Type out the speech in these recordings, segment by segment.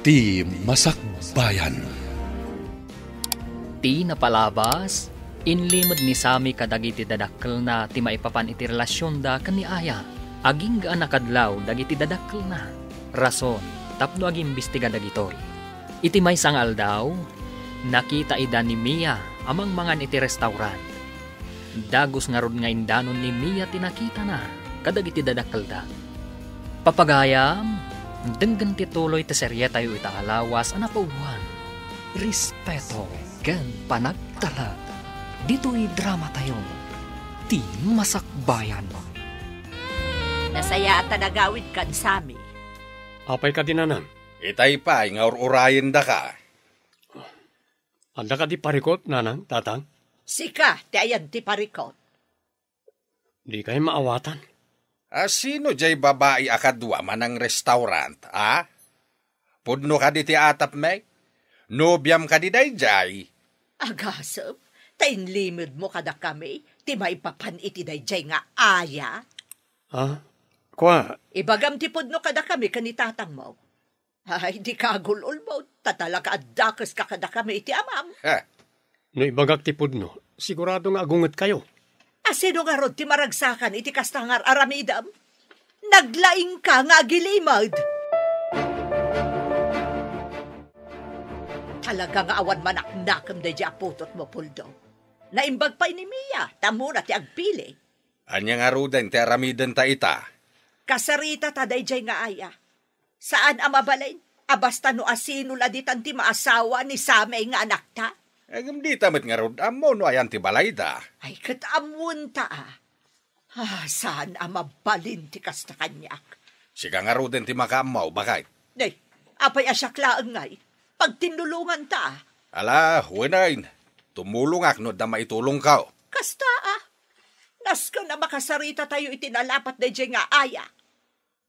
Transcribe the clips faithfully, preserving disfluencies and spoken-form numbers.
Ti Masakbayan. Ti napalabas, inlimed ni Sammy kadagiti dadakkelna ti maipapan iti relasionda ken ni Aya. Agingga a nakadlaw dagiti dadakkelna. Rason tapno agimbestiga dagitoy. Iti maysa nga aldaw, nakita ida ni Mia a mangmangan iti restaurant. Dagus ngarud nga indanon ni Mia ti nakitana kadagiti dadakkelda. Papagayam, denggen ti tuloy ti serietayo ita a lawas a napawan, respeto ken panagtalek. Ditoy dramatayo, Ti Masakbayan. Nasayaat a nagawidkan, Sammy. Apay kadi, nanang? Itay pay nga ur-urayendaka. Adda kadi parikot, nanang, tatang? Sika ti ayan ti parikot. Dikay maawatan. A, sino jay babai a kadua manang restaurant, a? Pudno kadi ti atapmi? Nobiam kadi dayjay? Agasem, ta inlimedmo kadakami ti maipapan iti dayjay nga Aya. A, kua. Ibagam ti pudno kadakami ken ni tatangmo. Ay, dika agul-ulbod, ta talaga a dakeska kadakami iti amam. Heh. No ibagak ti pudno, sigurado nga agungetkayo. A, sino ngarud ti maragsakan iti kasta nga ar-aramidem? Naglaingka nga agilimed. Talaga nga awan manaknakem daydi a putotmo, Puldo. Naimbag pay ni Mia, ta ammona ti agpili. Ania ngaruden ti aramidenta ita? Kasaritata daydiay nga Aya. Saan a mabalin a basta no asino la ditan ti maasawa ni Sammy nga anakta. Ngem dita met ngarud ammo no ayan ti balayda. Ay, ket ammonta, a. A, saan a mabalin ti kasta kaniak. Sika ngaruden ti makaammo, baket. Nay, apay a siak laeng ngay? Pagtinnulonganta, a. Ala, wen, tumulongak no adda maitulongko. Kasta, a. Nasken a makasaritatayo iti nalapat daydiay nga Aya.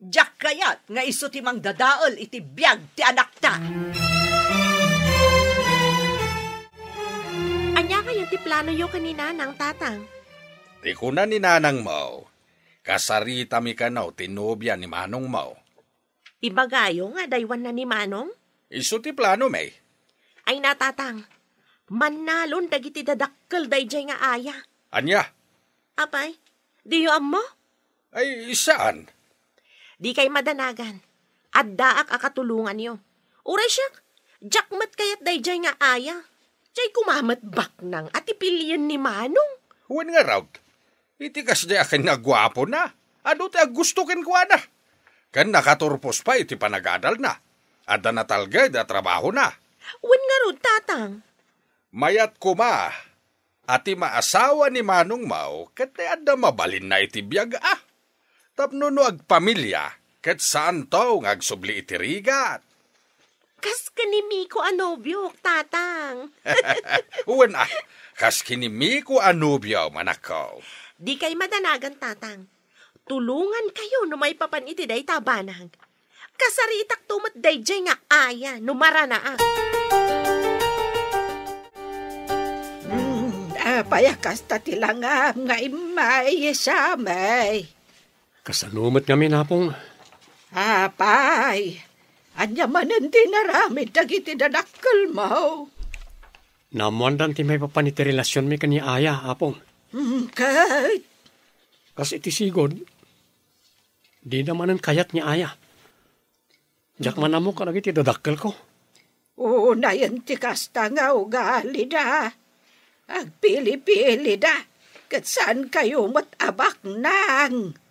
Diak kayat nga isu ti mangdadael iti biag ti anakta. Ania kayat ti planoyo ken ni Nanang, Tatang? Ti kuna ni Nanangmo, kasaritami kano ti nobia ni Manongmo. Ibagayo nga adda awan na ni Manong? Isu ti planomi. Ay, Tatang, mannalon dagiti dadakkel daydiay nga Aya. Ania? Apay, diyo ammo? Ay, saan? Dikay madanagan. Addaak a katulonganyo. Uray siak, diak met kayat daydiay nga Aya. Diay koma met baknang a ti pilien ni Manong. Wen ngarud, iti kasdiay a ken nga guapona, adu ti aggusto kenkuana. Ken nakaturpos pay iti panagadalna. Adda natalged a trabahona. Wen ngarud, Tatang. Mayat koma a ti maasawa ni Manongmo ket ti adda mabalinna iti biag, a. Tapno no agpamilia, ket saanto nga agsubli iti rigat. Kas ken ni Miko a nobiok, Tatang. Wen, a, kas ken ni Miko a nobiom, anakko. Dikay madanagan, Tatang. Tulongankayo no maipapan iti dayta a banag. Kasaritakto met daydiay nga Aya no maranaak. Hmm, apay a kasta ti langam nga immay, Sammy? Kasano met ngamin, Apong? Apay, ania manen ti inaramid dagiti dadakkelmo? Naammoandan ti maipapan iti relasionmi ken ni Aya, Apong. Hmm, ket? Kas iti sigud, dida manen kayat ni Aya. Diak man ammo kadagiti dadakkelko. Unayen ti kasta nga ugalida. Agpili-pilida, ket saankayo met a baknang.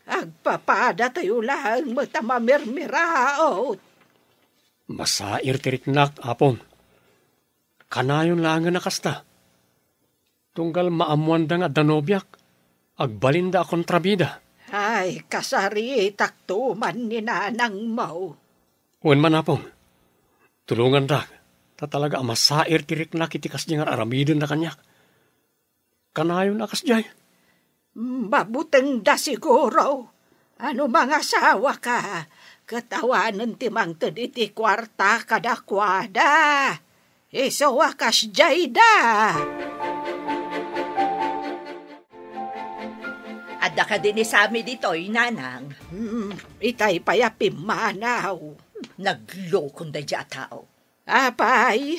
Agpapadatayo laeng met a mamirmiraot. Masair ti riknak, Apong. Kanayon laengen a kasta. Tunggal maammoanda nga adda nobiak, agbalinda a kontrabida. Ay, kasaritakto man ni nanangmo. Wen man, Apong, tulongandak, ta talaga a masair ti riknak iti kasdi nga ar-aramidenda kaniak. Kanayon a kasdiay. Mabutengda siguro. A no mangasawaka, ket awanen ti mangted iti kuarta kadakuada. Isu a kasdiayda. Adda kadi ni Sammy ditoy, Nanang? Hmm, itay pay a pimmanaw. Naglokon daydiay a tao. Apay,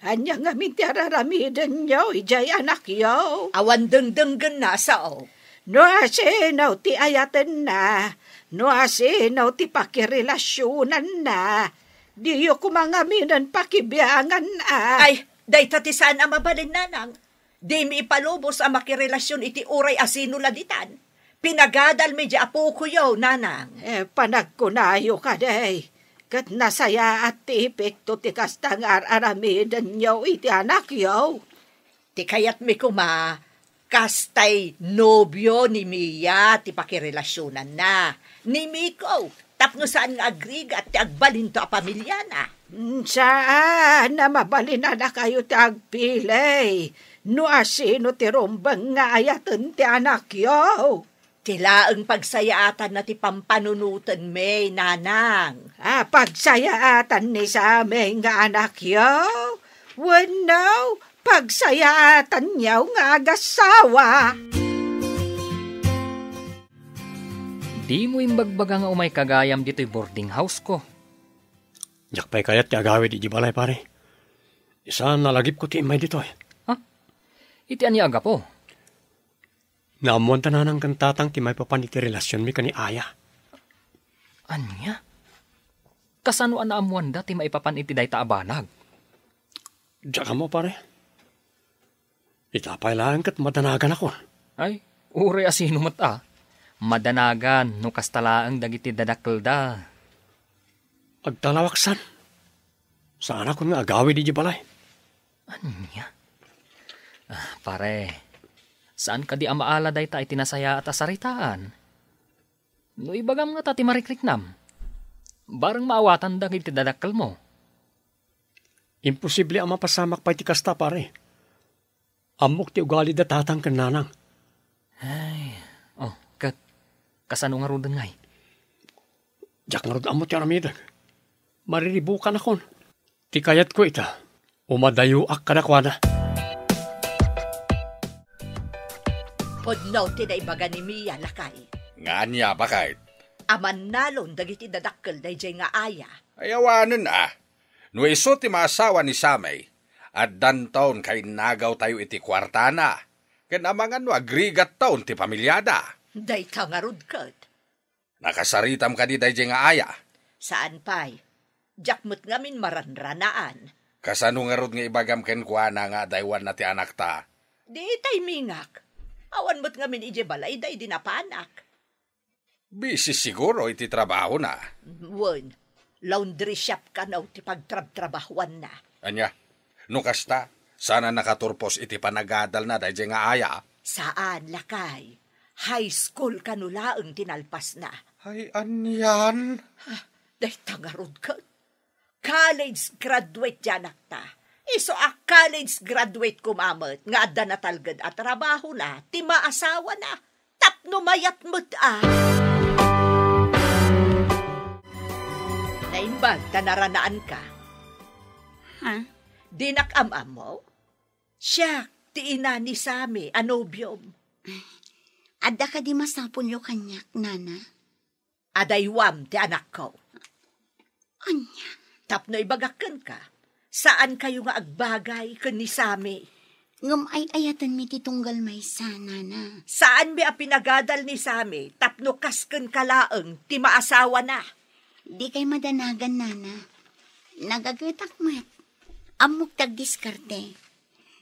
ania ngamin ti ar-aramidenyo idiay anakyo? Awan dengdenggenna, sao. No asino ti ayatenna, no asino ti pakirelasionanna, diyo koma ngaminen pakibiangan a. Ay, dayta ti saan a mabalin, nanang. Dimi ipalubos a makirelasion iti uray asino la ditan. Pinagadalmi diay apokoyo, nanang. Eh, panagkunayo kadi, ket nasayaat ti epekto ti kasta nga ar-aramidenyo iti anakyo. Ti kayatmi koma, kastay nobio ni Mia ti pakirelasionanna. Ni Miko, tapno saan nga agrigat ti agbalinto a pamiliana. Mm, saan a mabalin a dakayo ti agpili no asino ti rumbeng nga ayaten ti anakyo. Ti laeng pagsayaatanna ti pampanunotenmi, nanang. A, pagsayaatan ni Sammy nga anakyo? Wenno, pagsayaatanyo nga agasawa? Dimo imbagbaga nga umayka gayam ditoy boarding house-ko. Diak pay kayat ti agawid idiay balay, pare. Saan a lagipko ti immay ditoy. Ha? Iti ania a gapu? Naammoan ta nanang ken tatang ti maipapan iti relasionmi ken ni Aya. Ania? Kasano a naammoanda ti maipapan iti dayta a banag? Diak ammo, pare. Ita pay laeng ket madanaganakon. Ay, uray asino met a. Madanagan no kasta laeng dagiti dadakkelda. Agtalawaksan. Saanakon nga agawid idiay balay. Ania? Ah, pare, saan kadi a maala dayta iti nasayaat a saritaan? No ibagam ngata ti marikriknam, bareng maawatan dagiti dadakkelmo. Imposible a mapasamak pay ti kasta, pare. Ammok ti ugali da tatang ken nanang. Ay, oh, ket kasano ngaruden ngay? Diak ngarud ammo ti aramidek. Mariribukanakon. Ti kayatko ita, umadayoak kadakuada. Pudno ti naibaga ni Mia, lakay. Nga ania, baket? A mannalon dagiti dadakkel daydiay nga aya. Ay, awanen a. No isu ti maasawa ni Sammy, addanton kainnagawtayo iti kuartana, ken amangan no agrigatton ti pamiliada. Dayta ngarud ket. Nakasaritam kadi daydiay nga aya? Saan pay. Diak met ngamin maranranaan. Kasano ngarud nga ibagam kenkuana nga adaywanna ti anakta? Di tay mingak. Awan met ngamin idiay balay daydi napanak. Busy siguro iti trabahona. Wen, laundry shop kano ti pagtrabtrabahuanna. Ania? No kasta, saan a nakaturpos iti panagadalna daydiay nga aya? Saan, lakay. High school kano laeng ti nalpasna. Ay, anian? Ah, dayta ngarud ket. College graduate ti anakta. Isu a college graduate koma met nga adda natalged a trabahona ti maasawana. Tapno mayat met a. Naimbag ta naranaanka. Ha? Dinak am-ammo? Siak ti ina ni Sammy a nobiom. Adda kadi masapulyo kaniak, nana? Adaywam ti anakko. Ania? Tapno ibagak kenka, saankayo nga agbagay ken ni Sammy. Ngem ay-ayatenmi ti tunggal maysa, nana. Saanmi a pinagadal ni Sammy tapno kas kenka laeng ti maasawana. Dikay madanagan, nana. Nagagetak met. Ammok ti agdiskarte.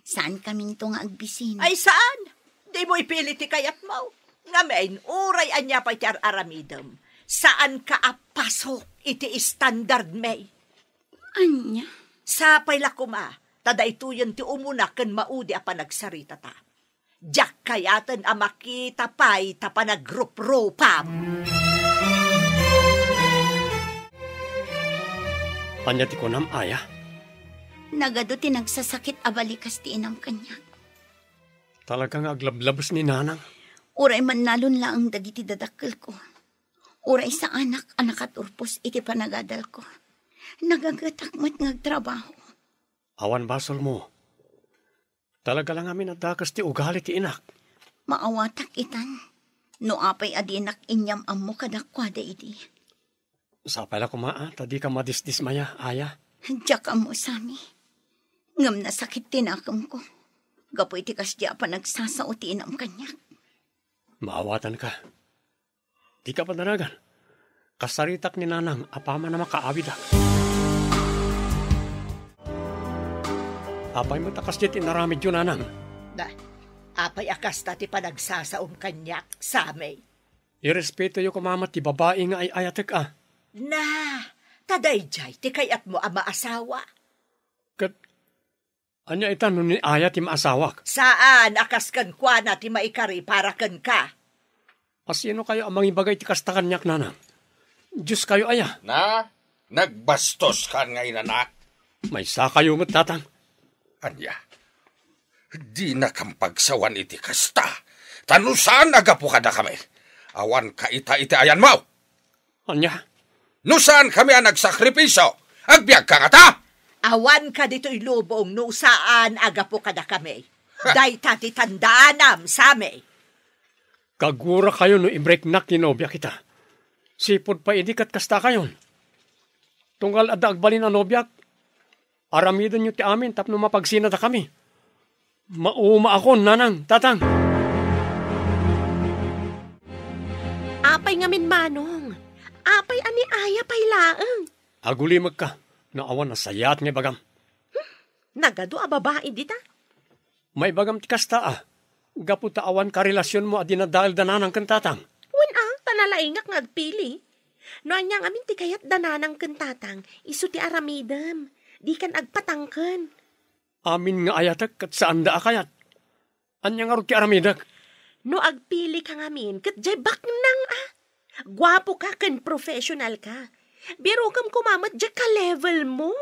Saankaminto nga agbisin. Ay, saan? Dimo ipili ti kayatmo. Ngamin, uray ania pay ti ar-aramidem, saanka a pasok iti standardmi. Ania? Sapay la koma, ta daytoyen ti umuna ken maudi a panagsaritata. Diak kayaten a makita pay ta panagruprupam. Ania ti kunam, aya? Nagadu ti nagsasakit a balikas ti inam kaniak. Talaga nga aglablabes ni nanang. Uray mannalon laeng dagiti dadakkelko. Uray saanak a nakaturpos iti panagadalko. Nagagetak met nga agtrabaho. Awan basolmo. Talaga la ngamin a dakes ti ugali ti inak. Maawatak itan, no apay a dinak inyam-ammo kadakuada idi. Sapay la koma, a, ta dika madisdismaya, Aya. Diak ammo, Sammy. Ngem nasakit ti nakemko gapu iti kasdi a panagsasao ti inam kaniak. Maawatanka. Dika padanagan. Kasaritak ni Nanang a paman a makaawidak. Apay met a kasdi ti inaramidyo, Nanang? Na, apay a kasta ti panagsasaom kaniak, Sammy? Irespetoyo koma met ti babai nga ay-ayatek, a. Na, ta daydiay ti kayatmo a maasawa. Ket ania ita no ni Aya ti maasawak? Saan a kas kenkuana ti maikari para kenka. A, sino kayo a mangibaga iti kasta kaniak, Nanang? Dios kayo aya? Na, nagbastos kan nga inanak. Maysa kayo met, Tatang. Ania? Dinakam pagsawan iti kasta. Ta no saan a gapu kadakami, awan ka ita iti ayanmo. Ania? No saan kami a nagsakripisio, agbiag ka ngata? Awan ka ditoy lubong no saan a gapu kadakami. Dayta ti tandaanam, Sammy. Kagura kayo no ibriknak ti nobiak ita. Sipud pay idi ket kasta kayon. Tunggal adda agbalin a nobiak, aramidenyo ti amin tapno mapagsinadakami. Maumaakon, Nanang, Tatang. Apay ngamin, Manong? Apay a ni Aya pay laeng? Agulimekka no awan nasayaat nga ibagam. Nagadu a babai dita? Maibagam ti kasta, a, gapu ta awan karelasionmo a dinadaelda Nanang ken Tatang. Wen, a, ta nalaingak nga agpili. No ania ngamin ti kayatda Nanang ken Tatang, isu ti aramidem. Dikan agpatangken. Amin nga ayatek ket saanda a kayat. Ania ngarud ti aramidek? No agpili ka ngamin, ket diay baknang, a. Guapo ka ken professional ka. Birokem koma met diay ka-level mo.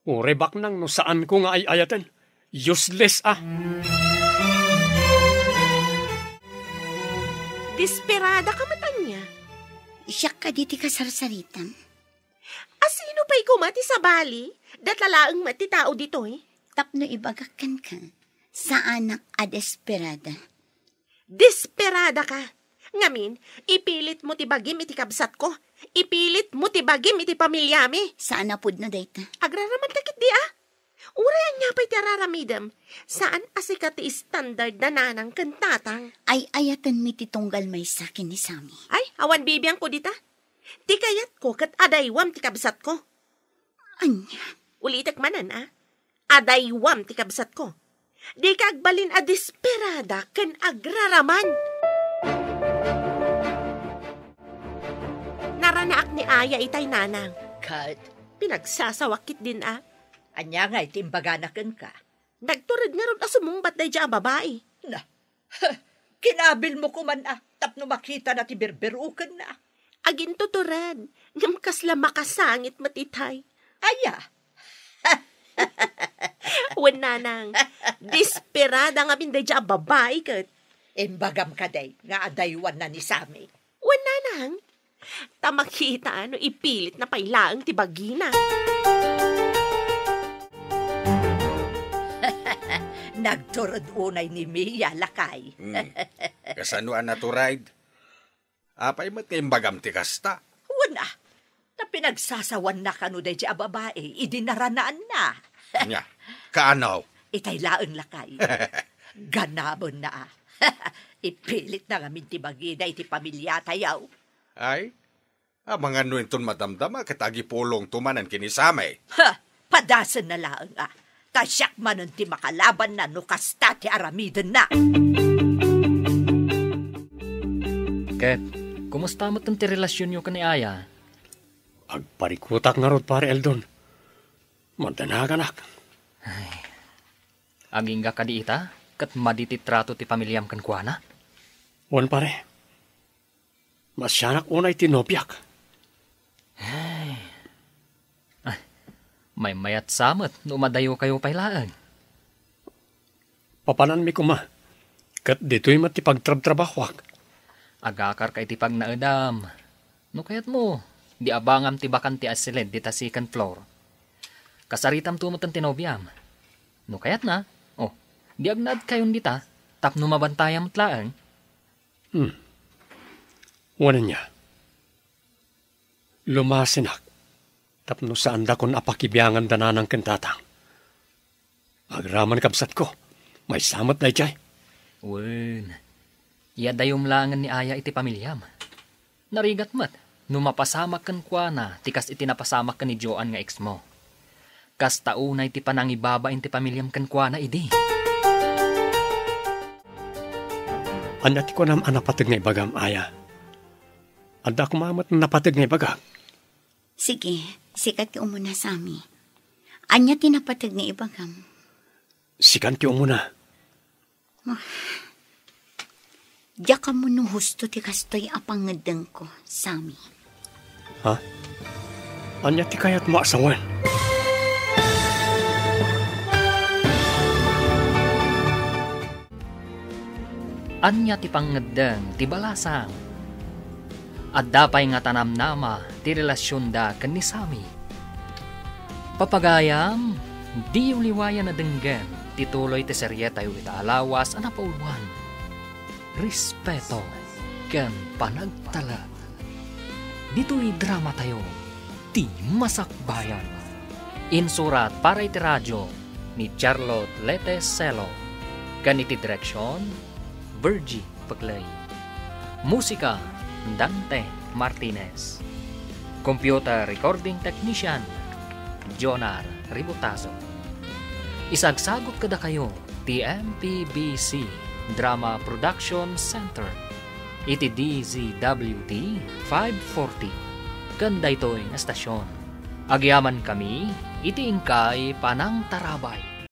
Uray baknang no saanko nga ay-ayaten. Useless, a. Desperada ka met ania? Siak kadi ti kasarsaritam. A, sino pay koma ti sabali? Data laeng met ti tao ditoy. Tapno ibagak kenka, saanak a desperada. Desperada ka. Ngamin, ipilitmo ti bagim iti kabsatko. Ipilitmo ti bagim iti pamiliami. Saan a pudno dayta. Agraraman ta ketdi, a. Uray ania pay ti araramidem, saan a sika ti standard da Nanang ken Tatang. Ay-ayatenmi ti tunggal maysa ken ni Sammy. Ay, awan bibiangko dita. Ti kayatko ket adaywam ti kabsatko. Ania? Ulitek manen, a. Adaywam ti kabsatko. Dika agbalin a desperada ken agraraman. Naranaak ni Aya itay, Nanang. Ket? Pinagsasawak ketdin, a. Ania ngay ti imbagana kenka? Nagtured ngarud a sumungbat daydiay a babai. Na, kinabilmo koman, a, tapno makitana ti birbirokenna. Agintutured, ngem kasla makasangit met itay. Aya? Wen, Nanang, desperada ngamin daydiay a babai ket. Imbagam kadi nga adaywanna ni Sammy. Wen, Nanang, ta makita no ipilitna pay laeng ti bagina. Nagtured unay ni Mia, lakay. Hmm. Kasano a natured? Apay met nga imbagam ti kasta? Wen, a, ta pinagsasawanna kano daydiay a babai idi naranaanna. Ania, kaano? Itay laeng, lakay. Ganabenna, a. Ipilitna ngamin ti bagina iti pamiliatayo. Ay, amangan no inton madamdama ket agipulongto manen ken ni Sammy. Ha! Padasenna laeng, a. Ta siak manen ti makalabanna no kasta ti aramidenna. Ket, kumusta met ti relasionyo ken ni Aya? Agparikutak ngarud, Pare Eldon. Madanaganak. Ay. Agingga kadi ita, ket madi ti trato ti pamiliam kenkuana? Wen, pare. Masianak unay ti nobiak. Ay. Ay, maymayat sa met no madayokayo pay laeng. Papananmi koma, ket ditoy met ti pagtrabtrabahoak. Agakarka iti pagnaedam. No kayatmo, di abangam ti bakante a silid dita second floor. Kasaritamto met ti nobiam. No kayatna, oh, di agnaedkayon dita, tapno mabantayam met laeng. Hmm. Wen ania? Lumasinak tapno saandakon a pakibiangan da nanang ken tatang. Agraman, kabsatko, maysa met daydiay. Wen, iadayom laengen ni Aya iti pamiliam. Narigat met no mapasamak kenkuana ti kas iti napasamak ken ni Joan nga exmo. Kasta unay ti panangibabain ti pamiliam kenkuana idi. Ania ti kunam a napateg nga ibagam, Aya? Adda koma met napateg nga ibagak. Sige, sika ti umuna, Sami. Ania ti napateg nga ibagam? Sikan ti umuna. Diak ammo no husto ti kastoy a pangngeddengko, Sami. Ha? Ania ti kayatmo a sawen? Ania ti pangngeddeng ti balasang? Adda pay nga tanamnama ti relasionda ken ni Sami. Papagayam, diyo liwayan a denggen ti tuloy ti serietayo ita a lawas a napauluan, Respeto ken Panagtalek. Ditoy dramatayo, ti Masakbayan. Insurat para iti radio ni Charlotte Lete Celo, ken iti direksion, Virgie Peclay. Musika, Dante Martinez. Computer recording technician, Jonar Ributazo. Isagsagut kadakayo ti M P B C Drama Production Center iti D Z W T five forty ken daytoy nga estasion. Agyamankami iti inkay panangtarabay.